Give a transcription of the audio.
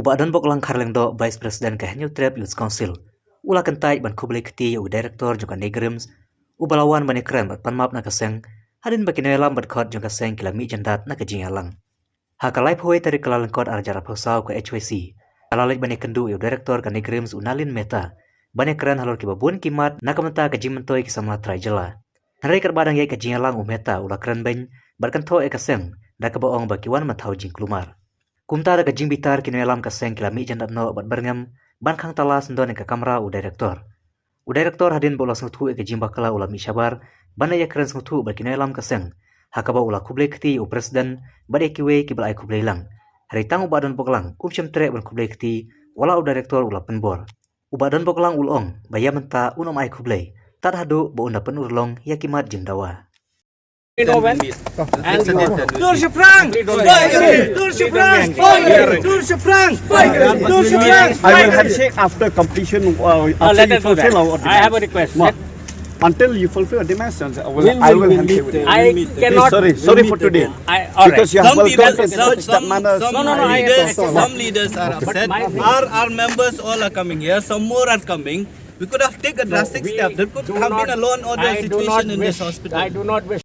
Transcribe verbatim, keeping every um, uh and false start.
U Bah Donboklang Kharlyngdoh, Vice President ka Hynñiewtrep Youth Council, u la kyntait ban khublei kti ïa u Director jong ka NEIGRIHMS, uba la wan ban ïakren bad pan map na ka seng, hadien ba ki nongïalam bad khot jong ka seng ki la mih jyndat na ka jingïalang. Ha ka laiphew tarik Kyllalyngkot arhajar arphew saw ka H Y C ka la leit ban ïakynduh ïa u Director ka NEIGRIHMS u Nalin Mehta ban ïakren halor kiba bun ki mat na ka bynta ka jingmyntoi ki samla trai jylla. Hynrei katba dang ïaid ka jingïalang u Mehta u la kren beiñ bad kynthoh ïa ka seng da kaba ong ba ki wan ban thaw jingkulmar. Kumta da ka jingbitar ki nongïalam ka seng ki la mih jyndat noh bad byrngem ban khang tala syndon ïa ka kamra u Director. U Director hadien ba u la sngewthuh ïa ka jingbakla u la mih shabar ban ïakren sngewthuh bad ki nongïalam ka seng, ha kaba u la khublei kti ïa u President bad ïa kiwei kiba la ai khublei lang. Hynrei tang u Bah Donboklang um shym treh ban khublei kti, wat la u Director u la pynbor. U Bah Donboklang u la ong ba ïa mynta un ym ai khublei tad haduh ba un da pynurlong ïa ki mat jingdawa. Dur shaphrang! Dur shaphrang! Dur shaphrang! Dur shaphrang! I will handshake after completion, uh, after you fulfill our demand. I have a request. Until you fulfill our demands, I will, I will handshake with you. I cannot. Sorry, sorry for today. Because you have welcomed in such that manner. Some leaders, some leaders are upset. Our, our members all are coming here. Some more are coming. We could have taken a drastic step. There could have been a law and order situation in this hospital. I do not wish.